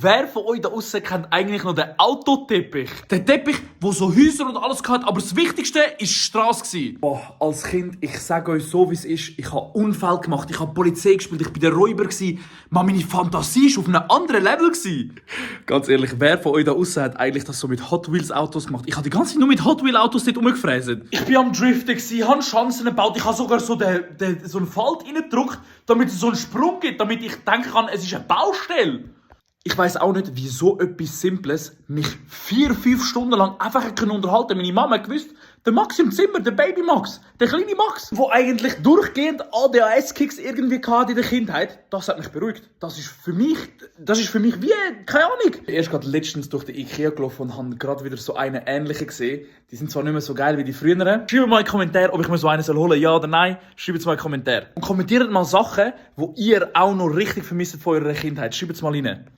Wer von euch da aussen kennt eigentlich noch den Autoteppich? Der Teppich, der so Häuser und alles hatte, aber das Wichtigste war die Straße. Oh, als Kind, ich sage euch so, wie es ist, ich habe Unfälle gemacht, ich habe Polizei gespielt, ich war der Räuber. Man, meine Fantasie war auf einem anderen Level. Ganz ehrlich, wer von euch da aussen hat eigentlich das so mit Hot Wheels Autos gemacht? Ich habe die ganze Zeit nur mit Hot Wheels Autos dort rumgefräset. Ich bin am Driften, habe Chancen gebaut, ich habe sogar so einen Falt reingedrückt, damit es so einen Sprung gibt, damit ich denken kann, es ist eine Baustelle. Ich weiss auch nicht, wie so etwas Simples mich 4-5 Stunden lang einfach unterhalten. Meine Mama hat gewusst, der Max im Zimmer, der Baby Max, der kleine Max, der eigentlich durchgehend ADHS-Kicks irgendwie hatte in der Kindheit, das hat mich beruhigt. Das ist für mich wie, keine Ahnung. Ich bin erst gerade letztens durch die Ikea gelaufen und habe gerade wieder so einen ähnlichen gesehen. Die sind zwar nicht mehr so geil wie die früheren. Schreibt mal in die Kommentare, ob ich mir so einen holen soll, ja oder nein. Schreibt es mal in die Kommentare. Und kommentiert mal Sachen, die ihr auch noch richtig vermisst von eurer Kindheit. Schreibt es mal rein.